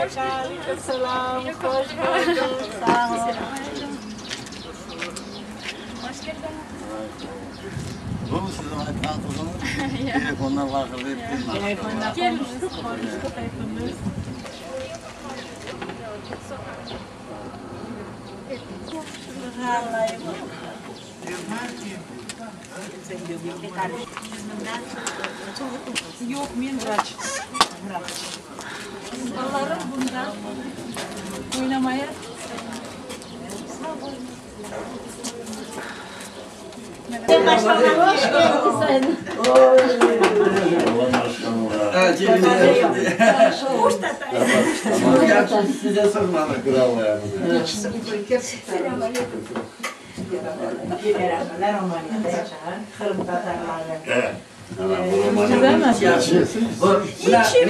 Aleyküm selâm, hoş buldıq, sağ ol. Hoş keldiñiz. Bu siziñ aytqan qızıñız? Telefondan laqırdı etken. Telefonda qonuştıq, qonuştıq epimiz. Yoq, men vraç. Balalarım bunda oynamaya. Size sormalı.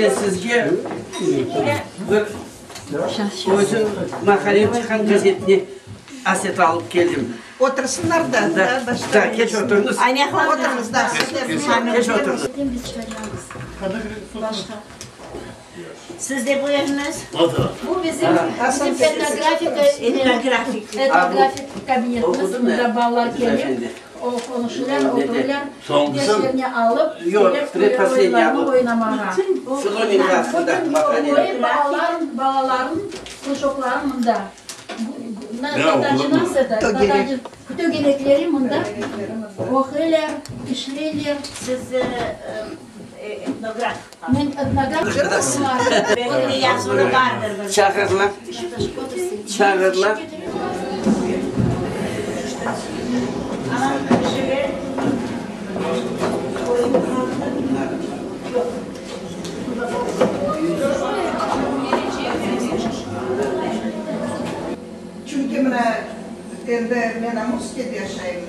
Men sizge bir özüm maqalem çıqqan gazetni aset alıp keldim. Otursınlar da, da, Da, keç oturıñız. Oturıñız da, Keç oturıñız. Siz de buyurıñız. Bu bizim, bizim etnografika, Etnografik. etnografik kabinetimiz. Mında balalar kelip, o qonuşırlar, oturırlar, derslerini alıp, kelip oyunlarını oynamağa. Bütün balalar, balaların krujokları mında. Tögerekleri mında oquylar, işleyler. Siz etnograf. Men etnograf. Böyle yazılı bardır. Çağırlar. Çağırlar. Çünki mına endi men Amurskiyede yaşayım,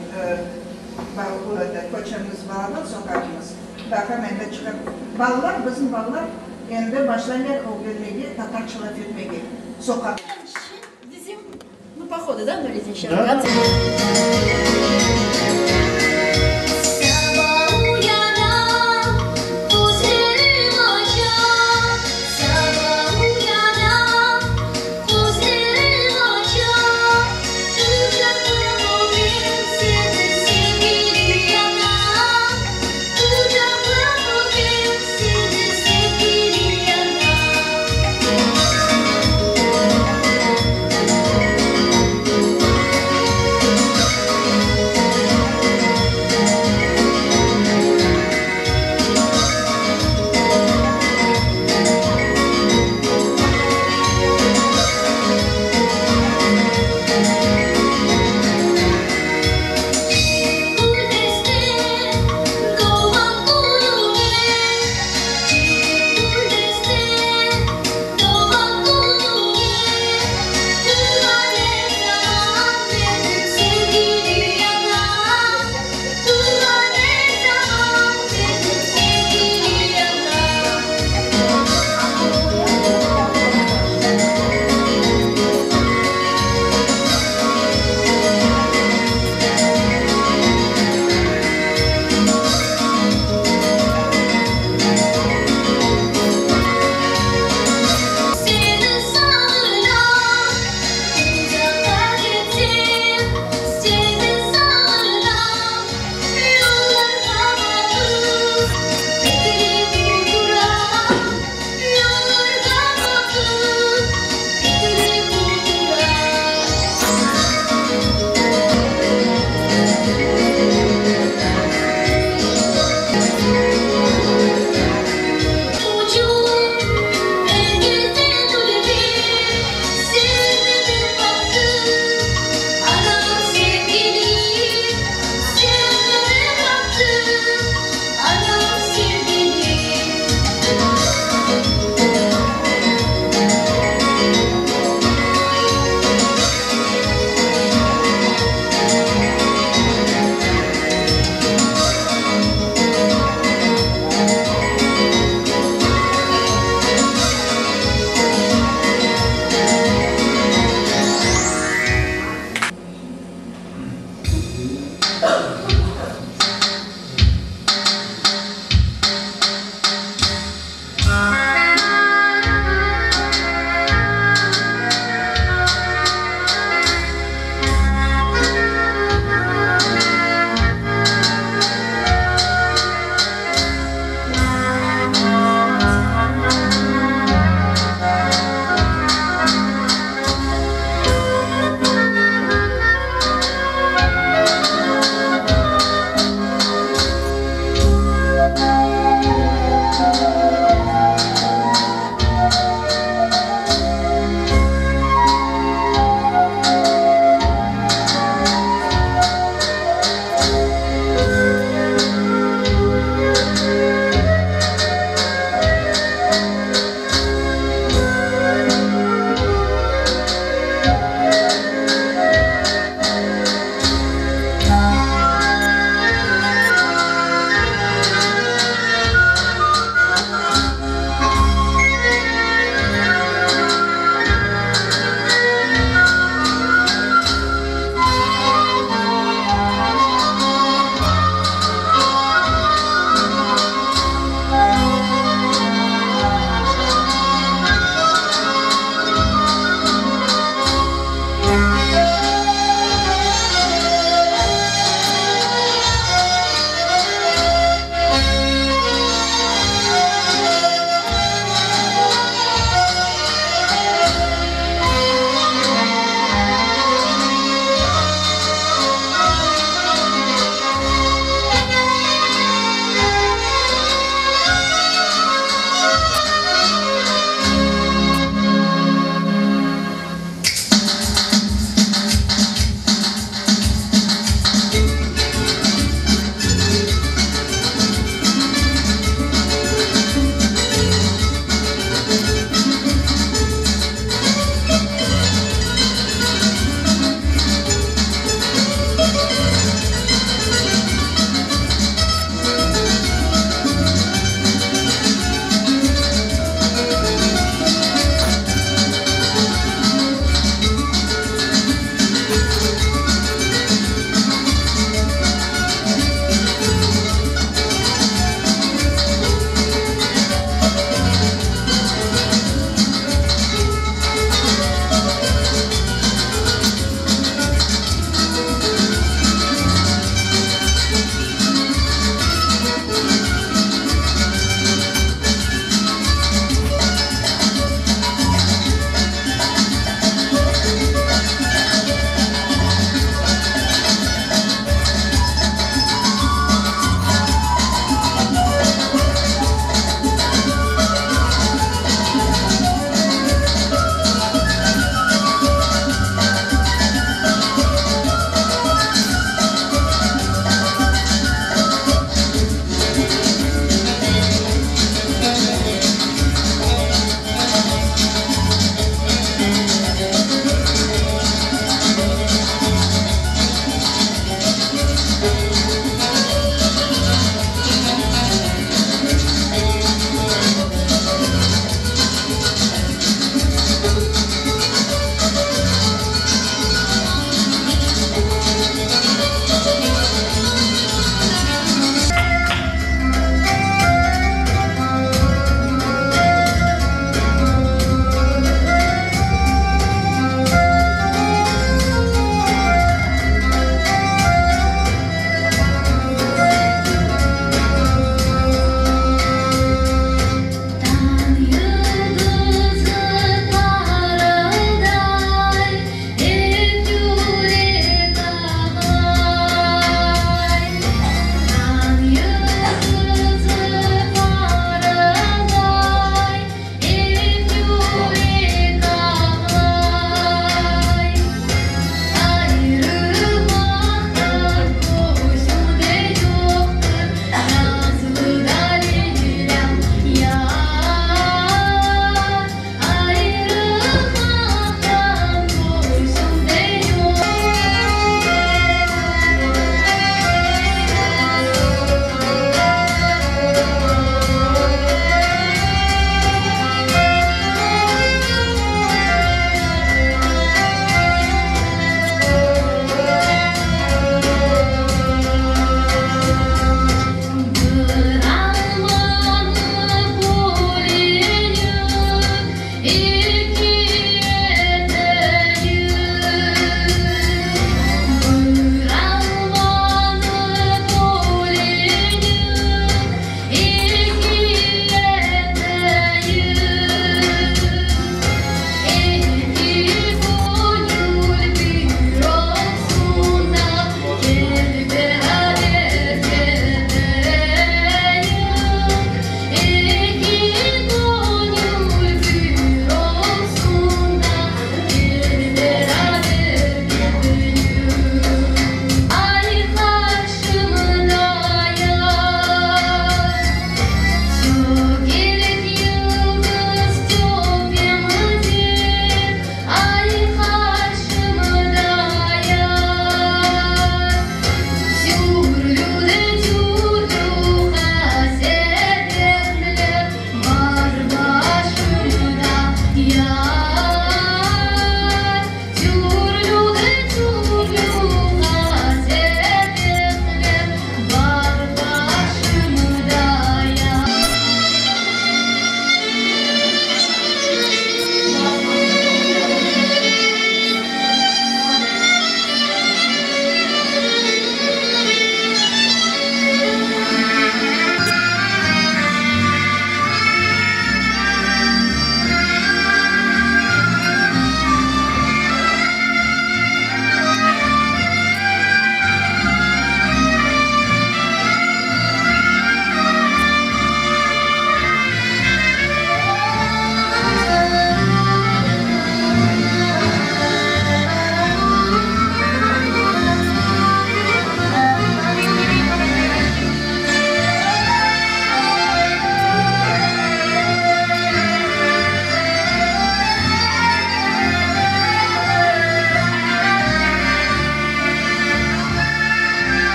köçemiz, balaban soqağımız, baqam endi çıqıp, balalar, bizim balalar endi başlaylar ögrenmege, tatarca laf etmege soqaq. Bizim, ну, походу, да, Нуридин? Да. Saba uyanam, közlerim açam, Saba uyanam, közlerim açam, Quçaqlap öpem seni, sevgili anam, Quçaqlap öpem seni, sevgili anam.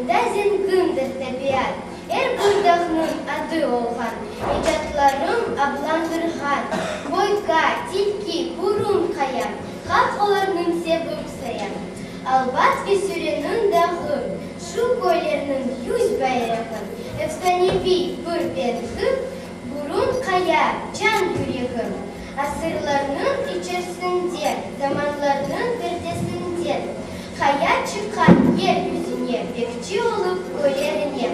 Mında zengindir tabiat, Er bir dağnıñ adı olğan, Ecatlarım adlandırğan. Boyka, Tilki, Burun qaya, Halq olarnıñ sevip saya. Albat ve Süreniñ dağı, Şu köylerniñ yüz bayrağı, Efsaneviy bir belgi, Burun qaya, can yüregim. Asırlarnıñ içersinde, Zamanlarnıñ perdesinden, Qaya çıqqan yer yüzüne, Bekçi olıp köylerine.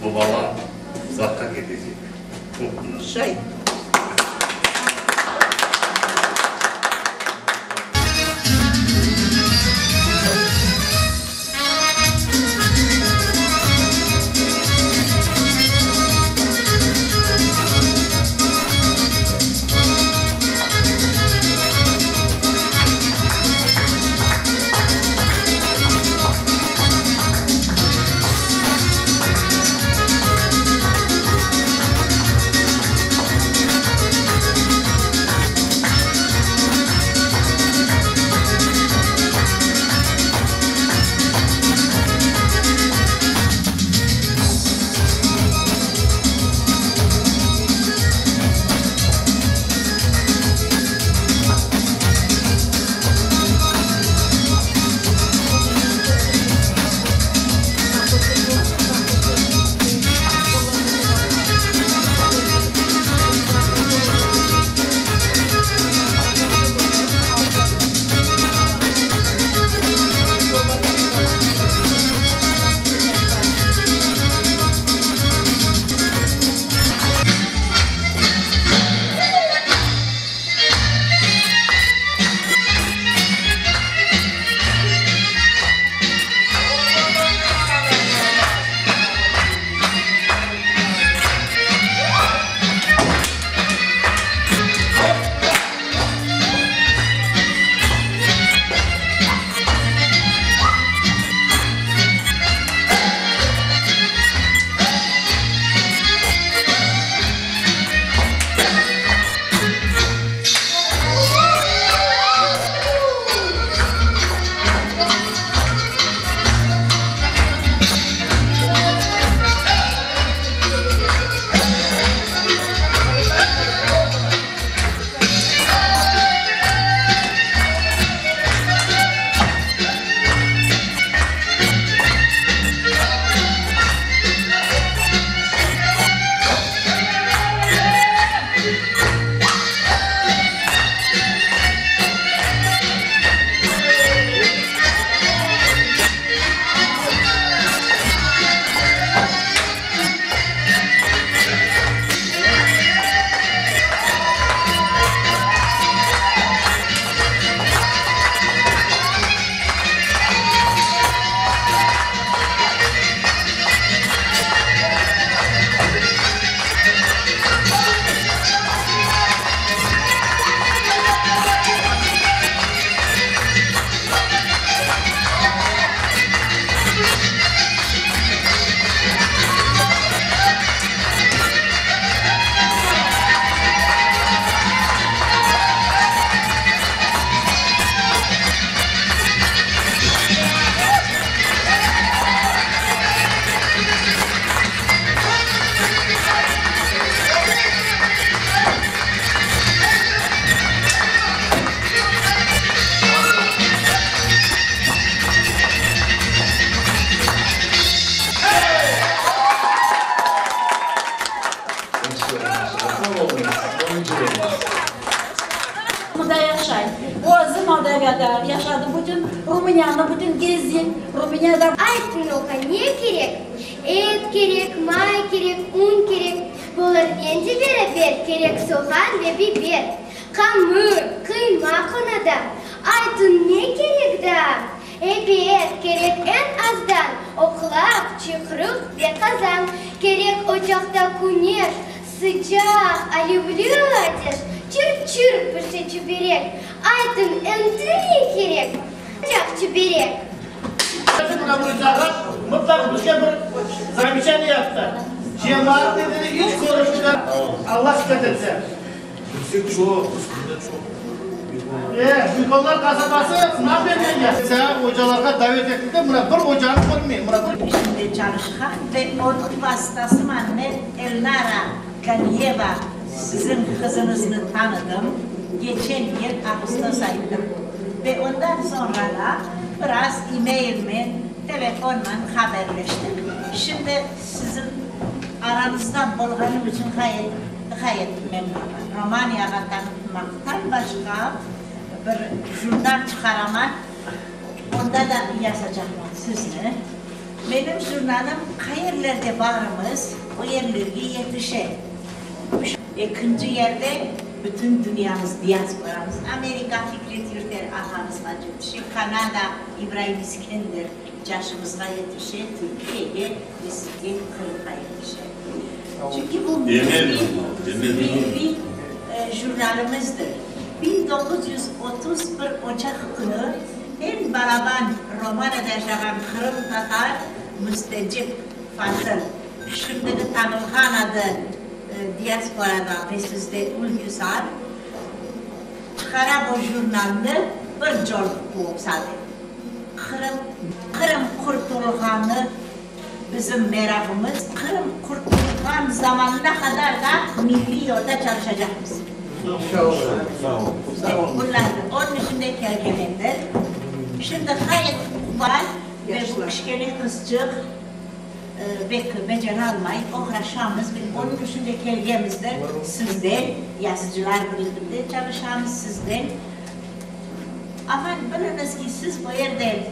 Bu bala uzaqqa ketecek. Şay. Rumuniyada yaşadı, bütün Rumıniyanı bütün gezdi, Rumuniyada. Aytıñ oña ne kerek? Et kerek, may kerek, un kerek, bularnen de beraber kerek soğan ve biber, qamır, qıymaq ona da. Aytıñ ne kerek daa? Ebet, kerek eñ azdan oqlaq, çıqrıq ve qazan. Kerek ocaqta küneş, sıcaq, alevli ateş, çır-çır pişe çiberek. Aytıñ, endi ne kerek? Sıcaq çiberek. Mına bu izahat mıtlaq bizge bir zamечание yaptı. Cemaat dedi, iç körüşüvden Alla qısmet etse. Kimse çoq, üstünde çoq. E, Büyükonlar qasabası nam bergen ya. Ocalarğa davet etildi, mına bir ocanı körmeyim, mına bir. İşinde çalışqan ve onıñ vasıtasıman men Elnara Ganiyeva siziñ qızıñıznı tanıdım, geçen yıl ağustos ayında. Ve ondan soñra da biraz e-mailmen, telefonman haberleştik. Şimdi siziñ aranızda bolğanım içün ğayet, ğayet memnunman. Romaniyağa tanıtmaqtan başqa bir jurnal çıqaraman, onda da yazacaqman sizni. Menim jurnalım qayerlerde barımız, o yerlerge yetişe. Ekinci yerde bütün dünyamız, diasporamız, Amerika Fikret Yurter ağamızğa yetişe, Kanada İbraim İskender yaşımızğa yetişe, Türkiyege ve sizge Qırımğa yetişe. Çünki bu milliy, milliy jurnalımızdır. 1931 ocaq künü eñ balaban Romanada yaşağan qırımtatar Müstecip Fasıl, şimdiki tanılğan adı diasporada ve sizde Ülküsal, çıqara bu jurnalnı bir col quvup sade. Qırım, Qırım qurtulğanı bizim merağımız, Qırım qurtulğan zamanına qadar da milliy yolda çalışacaqmız. Bunlardır. Onıñ içün de kelgenimdir. Şimdi ğayet quvan ve bu kiçkene qızçıq bek beceralmay, oğraşamız ve onıñ içün de kelgenimizdir. Sizden, Yazıcılar birliginde çalışamız, sizden. Aman, biliñiz ki, siz bu yerde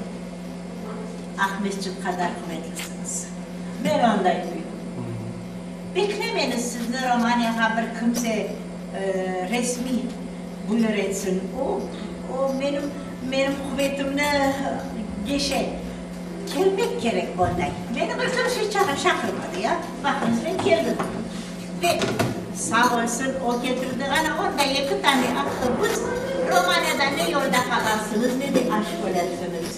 Aqmescit qadar quvetlisiñiz. Men onday duydım. Beklemeñiz sizni Romaniyağa bir kimse resmiy buyur etsin. O, o menim, menim quvetimni geçe. Kelmek kerek bunday. Meni bir kimse çaqırmadı ya. Baqıñız, men keldim. Ve sağ olsun, o ketirdi. Ana, onda eki tane avtobus. Romaniyada ne yolda qalarsıñız, ne de aş körersiñiz.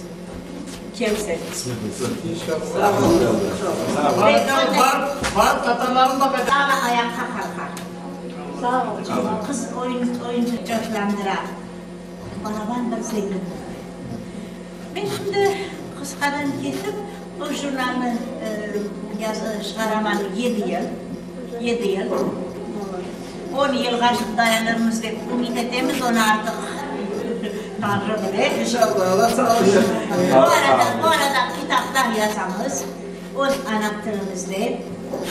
Kelseñiz. Barıp tatarlarnı da qaytar. Bala ayaqqa qalqa. Qız oyuncı coşlandıra. Balaban bir zengin. Men şimdi qısqadan kesip bu jurnalnı çıqaraman yedi yıl, yedi yıl. On yılğa dayanırmız dep ümüt etemiz, onı artıq Tanrı bile. İnşallah, Alla sağ olsun. Bu arada, bu arada kitaplar yazamız öz ana tilimizde.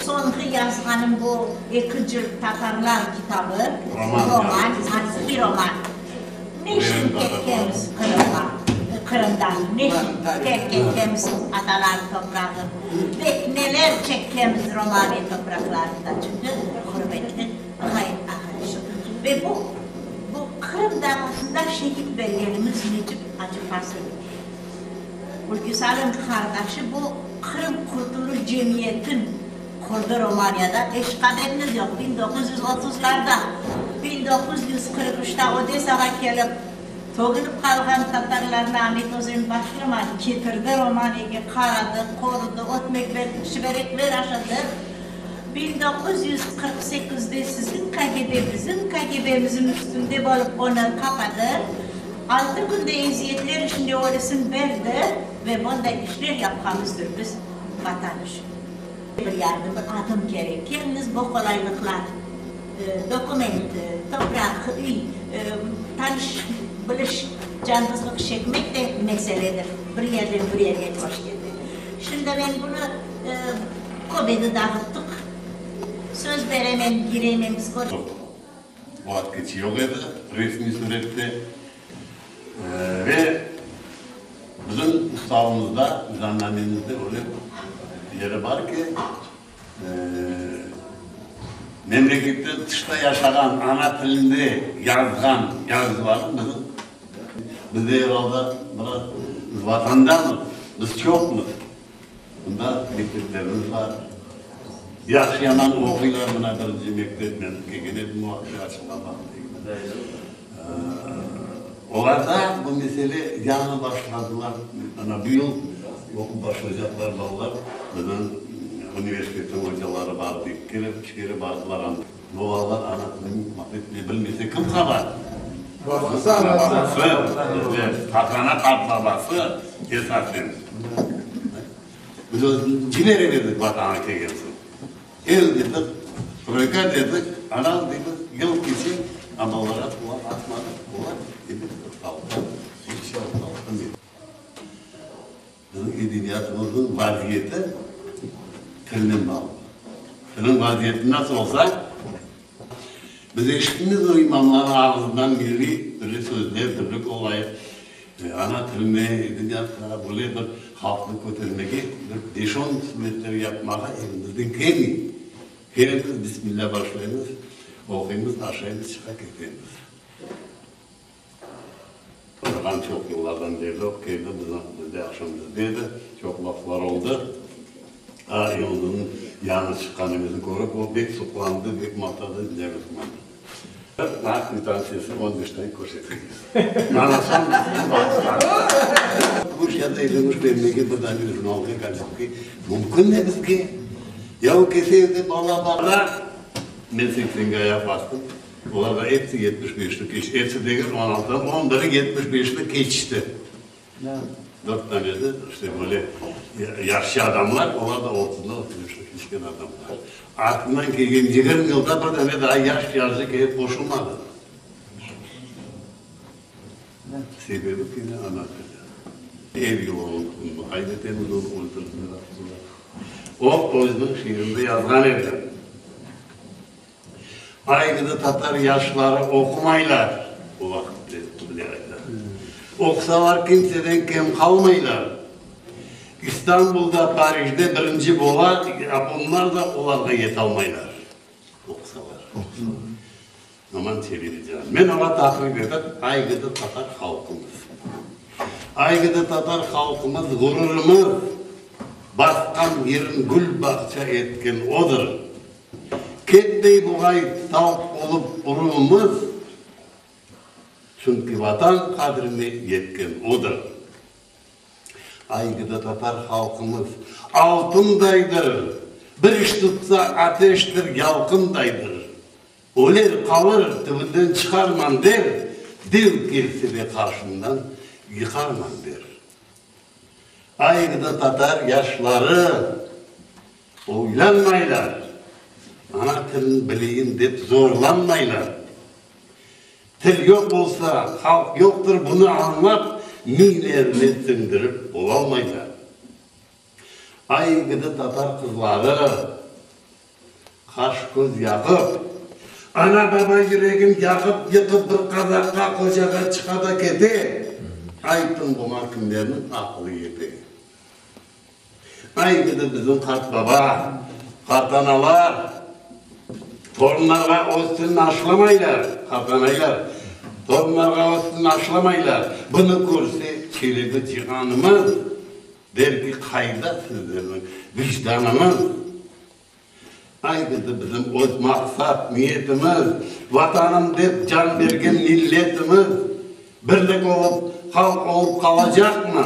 Soñki yazğanım bu eki cilt Tatarlar kitabı, roman, antikiy roman. Ne içün ketkenmiz Qırımğa, Qırımdan, ne içün terk etkenmiz atalar toprağın ve neler çekkenmiz Romaniya topraqlarında, çünki ğurbetlik ğayet ağır iş. Ve bu, bu Qırım davasında şehit bergenimiz Necip Acı Fasıl, Ülküsal'ın qardaşı, bu Qırım Qurtuluş Cemiyetin qurdı Romaniyada, eş haberiñiz yoq, 1930-larda, 1943-te Odesağa kelip, tögülip qalğan tatarlarnı Amet Özenbaşlıman ketirdi Romaniyege, qaradı, qorudı, ötmek berdi, çiberekler aşadı. 1948-de siziñ KGB bizim KGB-mizin üstünde bolıp onı qapadı, altı künde eziyetler içinde ölüsin berdi ve bunday işler yapqanımızdır biz Vatan içün. Bir yardım, bir adım kerek. Keliñiz, bu qolaylıqlar, dokument, topraq, üy, tanış, biliş, canğızlıq çekmek de meseledir, bir yerden bir yerge köçkende. Şimdi men bunı köp edi dağıttıq. Söz beremen, kiremen, biz O vaqıtqace yoq edi resmiy sürette. Ve bizim ustavımızda, nizamnamemizde öyle yeri bar ki, memleketten tışta yaşağan, ana tilinde yazğan yazıcılarnı bizim, bizde er alda biraz biz vatandamız, biz çoqmız. Bunda mekteplerimiz bar. Yahşı-yaman oquylar, mına birinci mektep, men kelgen edim o vaqıt, açılğan vaqıt. Olarda bu mesele yañı başladılar. Mına bu yıl oqup başlaycaqlar balalar. Bizim universitetniñ ocaları bardı, eki kere, üç kere bardılar anda. Bu balalar ana tilini bilmese, kim qabaat? Babası, anası. Babası, qartana, qartbabası esasen. Biz özümizni cibere berdik Vatanğa kelgen soñ. El dedik, troyka dedik, anam dedik, yıl keçe, amma olarğa qulaq asmadıq. Olar, ebet, halqqa, halqqa Bizim edebiyatımıznıñ vaziyeti tilnen bağlı. Tilniñ vaziyeti nasıl olsa, biz eşitmiz o imamlarnıñ ağzından milliy böyle sözler, birlik olayıq, ana tiline, edebiyatqa, böyle bir halqnı kötermege bir beş-on hızmetler yapmağa elimizden kelmey. Kelemiz, bismillâ başlaymız, oquymız, aşaymız, çıqa ketemiz. Orhan çoq yıllardan berli o keldi, bizde aqşam bizde edi, çoq laflar oldı. A. Yıldızınıñ yañı çıqqanımıznı körip, o pek suqlandı, pek maqtadı, Cemil Ana kvitantsiyasını on beş daqiqa körsetemiz. Ana soñ Bu iş ya da evlenmiş bermege bir dane jurnalğa, gazetke mümkün mi bizge? Ya o kese evde bala bar. Men seksenge ayaq bastım. Olarğa episi 75-ni keçti. Episi degil, on altıdan on biri 75-ni keçti. Dört tanesi, işte, böyle yaşça adamlar, olar da otuzda, 35-ni keçken adamlar. Artından kelgen 20 yılda bir dane daa yaş yazıcı kelip qoşulmadı. Sebebi kene ana tili. Er yıl onıñ kününi qayd etemiz, onı öldürdiler, attılar. O, özüniñ şiirinde yazğan edi. Aygıda tatar yaşları oqumaylar, o vaqıt bile ayta. Oqusalar kimseden kem qalmaylar. İstanbulda, Parijde birinci bola, yaponlar da olarğa yetalmaylar. Oqusalar. Aman Çelebicihan. Men oña taqrib etip, Aygıda tatar halqımız. Aygıda tatar halqımız ğururımız, basqan yerin gül bağça etken odır. Ketmey buğay talq olıp uruvımız, Çünki Vatan qadrine yetken odır. Aygıda tatar halqımız altındaydır, Bir iş tutsa ateştir, yalqındaydır. Öler, qalır, tübünden çıqarman der, Dev kelse de qarşımdan yıqarman der. Aygıda tatar yaşları Oylanmaylar, ana tilin bileyim dep zorlanmaylar. Til yoq olsa, halq yoqtır, bunı añlap, miylerine siñdirip olalmaylar. Ay gidi tatar qızları, qaş-köz yaqıp, ana-baba yüregin yaqıp-yıqıp bir qazaqqa qocağa çıqa da kete, aytıñ buña kimlerniñ aqılı yete? Ay, dedi bizim qartbaba, qartanalar torunlarğa öz tilini aşlamaylar, qartanaylar torunlarğa öz tilini aşlamaylar. Bunı körse Çelebi cihanımız, der ki, qayda sizlerniñ vicdanıñız? Ay, dedi bizim öz maqsat, niyetimiz, Vatanım dep can bergen milletimiz birlik olıp, halq olıp qalacaqmı?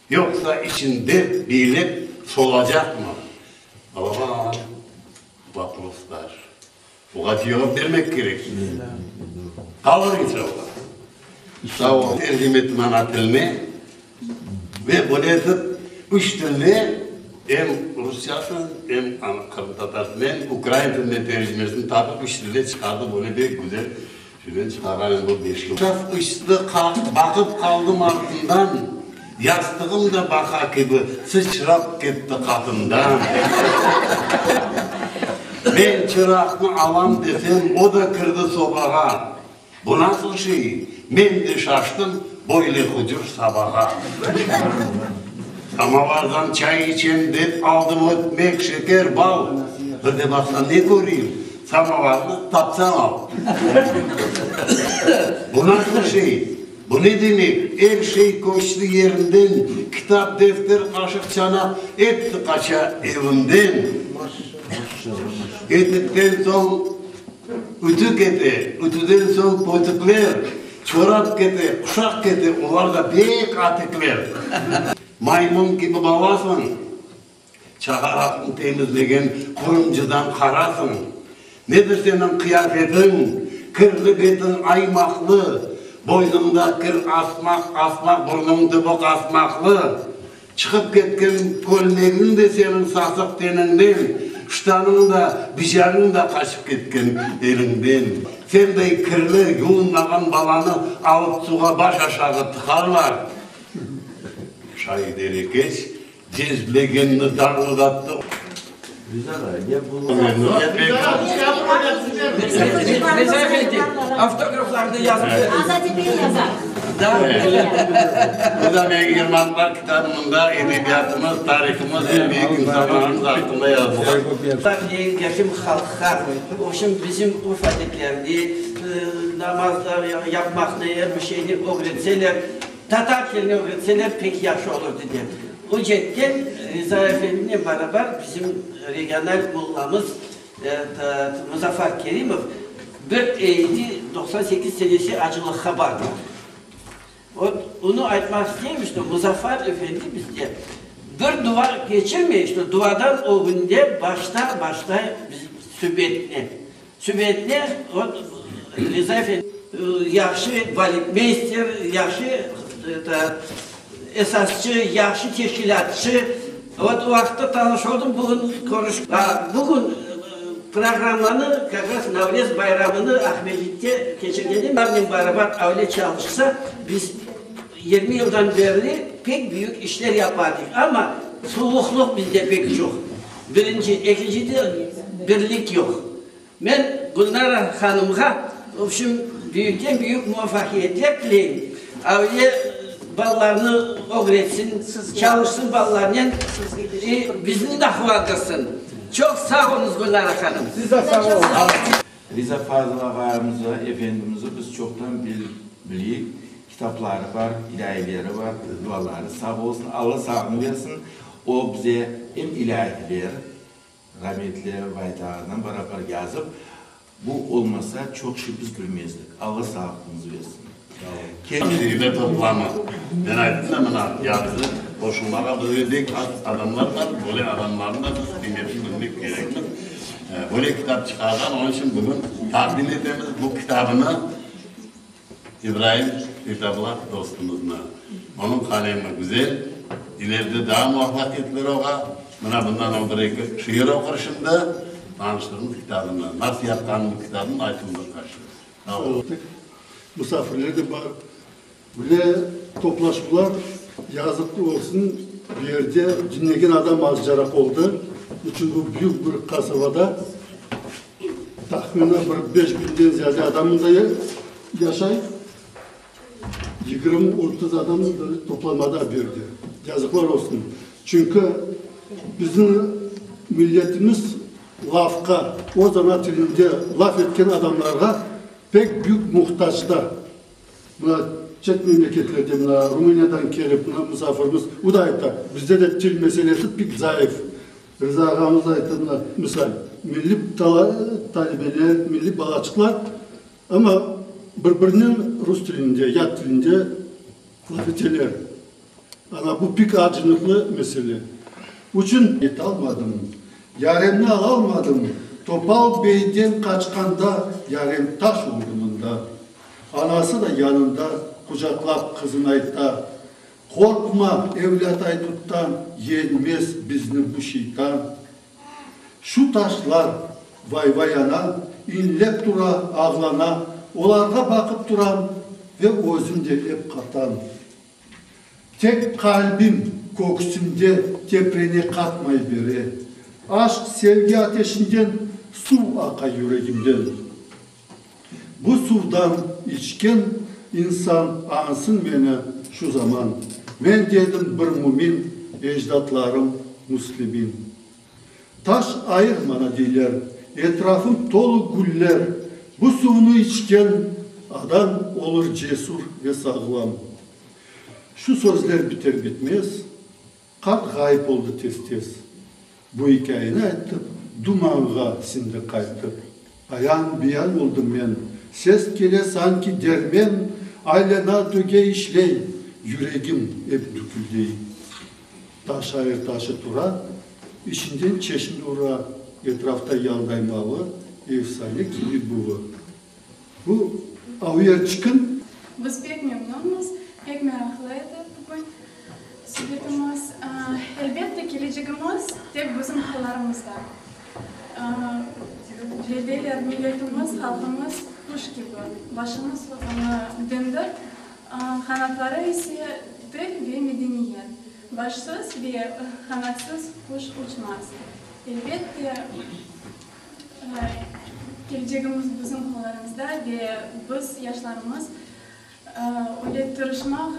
Yoqsa içinde biylep solacaqmı? Balaban voproslar. Buğa cevap bermek kerek. Qalır inşallah. Sağ ol. Tercime ettim ana tiline ve böyle etip üç tilde em rusçasın, em qırımtatar tilinde, em ukrain tilinde tercimesini tapıp üç tilde çıqardım. Böyle pek güzel Şöyle çıqarğan edim o beş yıl. Saf uçtı, baqıp qaldım artından, Yastığım da baqa kibi sıçrap ketti qatından. Men çıraqnı alam desem, o da kirdi sobağa, Bu nasıl şey? Men de şaştım böyle hucur sabağa. Samovardan çay içem dep aldım ötmek, şeker, bal. Bir de baqsam ne köreyim, samovarnı tapsañ al. Bu nasıl şey? Bu ne demek? Er şey köçti yerinden, kitap, defter, qaşıq, çanaq, episi qaça evimden. Etikten soñ ütü kete, ütüden soñ pötükler, çorap kete, quşaq kete, olar da pek atikler. Maymun kibi balasıñ. Çağaraqnı temizlegen qurumcıdan qarasıñ. Nedir seniñ qıyafetiñ, kirli betiñ aymaqlı, boynuñda kir asmaq, asmaq, burnuñ tübü qasmaqlı. Çıqıp ketken kölmegiñ de seniñ sasıq teniñden, ştanıñ da, bicañıñ da qaçıp ketken eliñden. Senday kirli, yuvunmağan balanı alıp suvğa baş aşağı tıqarlar. Şay der ekeç, Cezlegenni darıldattı. Riza efendi, avtograflarnı yazıp Bu da menim Yırmaqlar kitabımında edebiyatımız, tarihımız ve büyük insanlarımız aqqında yazılğan. Yaqın halqqa, obşim, bizim urf-adetlerni, namazlar yapmaqnı, er bir şeyni ögretseler, Tatar tilini ögretseler pek yahşı olurdı dep. O cetten Riza efendinen barabar bizim regional mollamız Muzaffar Kerimov bir eydi 98 senesi acılıqqa bardı. Vot, onı aytmaq isteyim, şto Muzaffar efendi bizde bir dua keçirmey, şto duadan ögünde başta başlay subetni. Subetni, vot, Riza efendi yahşı baletmeyster, yahşı esasçı, yahşı teşkilâtçı. Vot, o vaqıtta tanış oldım, bugün körüş, bugün programmanı, kak raz Navrez bayramını Aqmescitte keçirgende, olarnen barabar avle çalışsa, biz 20 yıldan berli pek büyük işler yapardık. Amma suvuqlıq bizde pek çoq. Birinci, ekinci de birlik yoq. Men Gülnara hanımğa, vobşim, büyükten büyük muvafaqiyetler tileyim. Avle balalarnı ögretsin, çalışsın balalarnen, i bizni de quvandırsın. Çoq sağ oluñız, Gülnara hanım. Siz de sağ oluñız. Riza Fazıl ağayımızı, efendimizi biz çoqtan biliyik. Kitapları bar, ilâileri bar, duaları sağ olsun, Alla sağlığını bersin. O bize em ilâhiler, rametli Vahit ağadan barabar yazıp, bu olmasa çoq şey biz bilmezdik. Alla sağlıqıñızı bersin. Şiirler toplamı. Men ayttım da, mına, yazı qoşulmağa bizge pek az adamlar bar, böyle adamlarnı da biz qıymetini bilmek kerekmiz. Böyle kitap çıqarğan, onıñ içün bugün taqdim etemiz bu kitabını İbraim Seytabla dostumıznı. Onıñ qalemi güzel, ileride daa muvafaqiyetler oğa. Mına bundan o bir-eki şiir oqur şimdi, tanıştırırmız kitabını. Nasıl yapqanını bu kitabnı aytın bir qaç söz. Sağ olun. Musafirler de bar. Bile toplaşuvlar, yazıq olsun, bu yerde diñlegen adam azcaraq oldı. Niçün bu büyük bir qasabada Tahminen bir beş biñden ziyade adam mında yaşay. 20-30 adam böyle toplanmada berdi. Yazıqlar olsun. Çünki bizim milletimiz lafqa, öz ana tilinde laf etken adamlarğa pek büyük muhtacda. Mına çet memleketlerde, mına Rumıniyadan kelip, mına musafirimiz, o da ayta, bizde de til meselesi pek zayıf. Rıza ağamız ayttı, mına, misal, milliy talebeler, milliy balaçıqlar, amma bir-birinen rus tilinde, yat tilinde laf eteler. Ana, bu pek acınıqlı mesele. Uçün. Etalmadım, yaremni alalmadım, Topal beyden qaçqanda yarem taş oldı mında. Anası da yanında qucaqlap qızını ayta, Qorqma, evlât ayduttan, yenmez bizni bu şeytan. Şu taşlar, vay-vay ana, inlep tura, ağlana, olarğa baqıp turam ve özüm de ep qatam. Tek qalbim köksümde teprene qatmay bere, aşq, sevgi ateşinden suv aqa yüregimden. Bu suvdan içken. İnsan añsın meni şu zaman. Men dedim bir mümin, ecdatlarım müslimin. Taş ayır mana deyler, etrafım tolu güller, Bu suvnı içken adam olur cesur ve sağlam. Şu sözler biter-bitmez, qart ğayıp oldı tez-tez. Bu ikâyeni aytıp, dumanğa sindi qaytıp. Ayan-beyan oldım men, ses kele sanki dermen, aylana töge işley, yüregim ep düküldey. Taş ayır taşı tura, içinden çeşme ura, etrafta yaldaymalı efsane kibi buvı. Bu Auyerçikin. Biz pek memnunmız, pek meraqlı edi bugün subetimiz. Elbette, kelecegimiz tek bizim qollarımızda. Deyler, milletimiz, halqımız quş kibi, başımız dindir, qanatları ise til ve medeniyet. Başsız ve qanatsız quş uçmaz. Elbette, kelecegimiz bizim qollarımızda ve biz, yaşlarımız, öyle tırışmaq,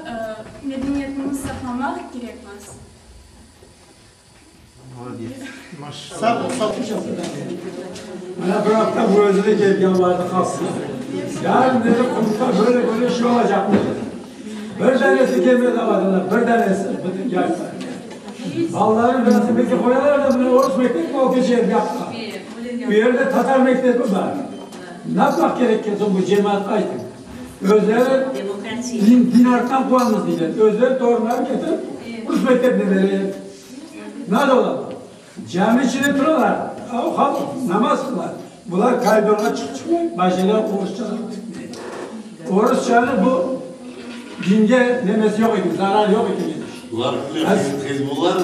medeniyetimizni saqlamaq kerekmiz. Mına bir afta bu özü de kelip yalvardı qalsın. Yarın dedi, qurultay böyle böyle şey olacaq dedi. Bir danesi kelmedi adamlar, bir danesi, bütün yaşlar. Balaların velosipedge qoyalar da, mına orus mektep o keçer yaptılar. Bu yerde tatar mektebi bar. Ne yapmaq kerek soñ bu cemaatqa aytıñ. Özleri din, din arttan quvamız deyler. Özleri torunlarını ketirip rus mektebine bereler. Nasıl ola bu? Cami içinde turalar, o halq namaz qılar. Bular koridorğa çıqıp çıqmay, başlaylar orusçanı ögretmeye. Orusçanı bu dinge nemesi yoq eken, zararı yoq eken demiş. Bular Hizbullah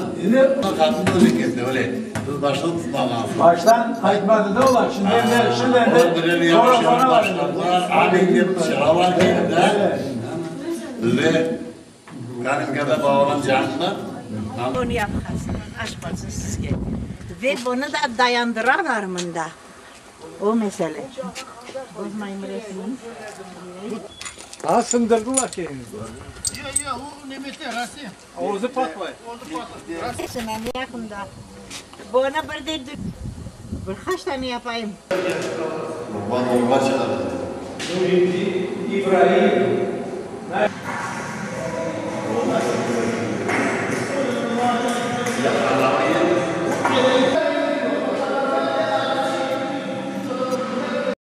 qatında öyle öyle. Biz baştan tutmağansız. Baştan aytmadı da olar, şimdi endi, şimdi endi sonra sonra başladılar. Abi çıralar keldi de. Bizde Kamenkada babalam canında. Bunı yapqansıñ, aşq olsun sizge. Ve bunı da dayandıralar mında. O mesele. Bozmayım resmini. Aa, sındırdılar kene. Yoq, yoq, o nemete, Rasim. Özü patlay. Özü patlay. Yaqında. Bunı bir de bir qaç tane yapayım. Qurban olğa çıqardı. İbraim.